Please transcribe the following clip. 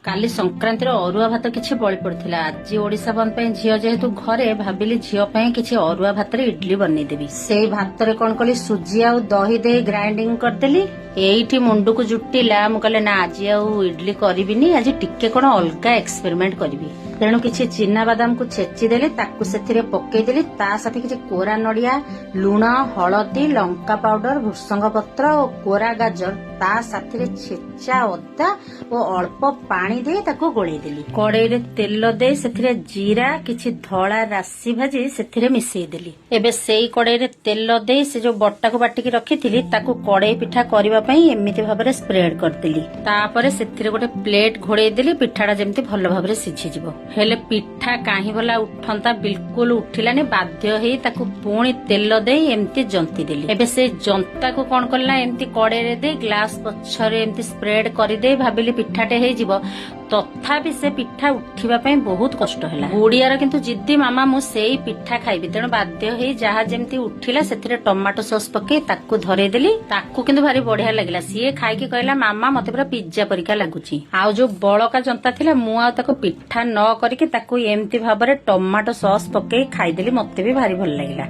କାଲି ସଂକ୍ରାନ୍ତିର ଅରୁଆ ଭାତ କିଛି ବଳି ପଡିଥିଲା। ଆଜି ଓଡିଶା ବନ୍ଦ ପାଇଁ ଝିଅ ଯେହେତୁ ଘରେ, ଭାବିଲି ଝିଅ ପାଇଁ କିଛି ଅରୁଆ ଭାତରେ ଇଡଲି ବନେଇଦେବି। ସେଇ ଭାତରେ କଣ କଲି, ସୁଜି ଆଉ ଦହି ଦେଇ ଗ୍ରାଇଣ୍ଡିଙ୍ଗ କରିଦେଲି। ଏଇଠି ମୁଣ୍ଡକୁ ଜୁଟିଲା, ମୁଁ କହିଲି, ନା, ଆଜି ଆଉ ଇଡଲି କରିବିନି, ଆଜି ଟିକେ କଣ ଅଲଗା ଏକ୍ସପେରିମେଣ୍ଟ କରିବି। ତେଣୁ କିଛି ଚିନା ବାଦାମକୁ ଛେଚିଦେଲି, ତାକୁ ସେଥିରେ ପକେଇଦେଲି। ତା ସାଥେ କିଛି କୋରା ନଡିଆ, ଲୁଣ, ହଳଦୀ, ଲଙ୍କା ପାଉଡର, ଭୃସଙ୍ଗ ପତ୍ର ଓ କୋରା ଗାଜର, ତା ସାଥିରେ ଛେଚା ଅଦା ଓ ଅଳ୍ପ ପାଣି ଦେଇ ତାକୁ ଗୋଳେଇ ଦେଲି। କଡେଇରେ ତେଲ ଦେଇ ସେଥିରେ ଜିରା, କିଛି ଧଳା ରାଶି ଭାଜି ସେଥିରେ ମିଶେଇ ଦେଲି। ଏବେ ସେଇ କଡେଇରେ ତେଲ ଦେଇ ସେ ଯୋଉ ବଟାକୁ ବାଟିକି ରଖିଥିଲି, ତାକୁ କଡେଇ ପିଠା କରିବା ପାଇଁ ଏମିତି ଭାବରେ ସ୍ପ୍ରେଡ କରିଦେଲି। ତାପରେ ସେଥିରେ ଗୋଟେ ପ୍ଲେଟ ଘୋଡେଇ ଦେଲି, ପିଠାଟା ଯେମିତି ଭଲ ଭାବରେ ସିଝିଯିବ। ହେଲେ ପିଠା କାହିଁ ଭଲା ଉଠନ୍ତା? ବିଲକୁଲ ଉଠିଲାନି। ବାଧ୍ୟ ହେଇ ତାକୁ ପୁଣି ତେଲ ଦେଇ ଏମିତି ଜନ୍ତି ଦେଲି। ଏବେ ସେ ଜନ୍ତାକୁ କଣ କଲି ନା, ଏମିତି କଡେଇରେ ଦେଇ ଗ୍ଲାସ ପଛରେ ଏମିତି ସ୍ପ୍ରେଡ କରିଦେଇ ଭାବିଲି ପିଠାଟେ ହେଇଯିବ। ତଥାପି ସେ ପିଠା ଉଠିବା ପାଇଁ ବହୁତ କଷ୍ଟ ହେଲା। ଗୁଡିଆର କିନ୍ତୁ ଜିଦ୍ଦି, ମାମା, ମୁଁ ସେଇ ପିଠା ଖାଇବି। ତେଣୁ ବାଧ୍ୟ ହେଇ ଯାହା ଯେମିତି ଉଠିଲା, ସେଥିରେ ଟମାଟୋ ସସ୍ ପକେଇ ତାକୁ ଧରେଇଦେଲି। ତାକୁ କିନ୍ତୁ ଭାରି ବଢିଆ ଲାଗିଲା। ସିଏ ଖାଇକି କହିଲା, ମାମା, ମତେ ପୁରା ପିଜ୍ଜା ପରିକା ଲାଗୁଛି। ଆଉ ଯୋଉ ବଳକା ଜନ୍ତା ଥିଲା, ମୁଁ ଆଉ ତାକୁ ପିଠା ନ କରିକି ତାକୁ ଏମିତି ଭାବରେ ଟମାଟୋ ସସ୍ ପକେଇ ଖାଇଦେଲି। ମତେ ବି ଭାରି ଭଲ ଲାଗିଲା।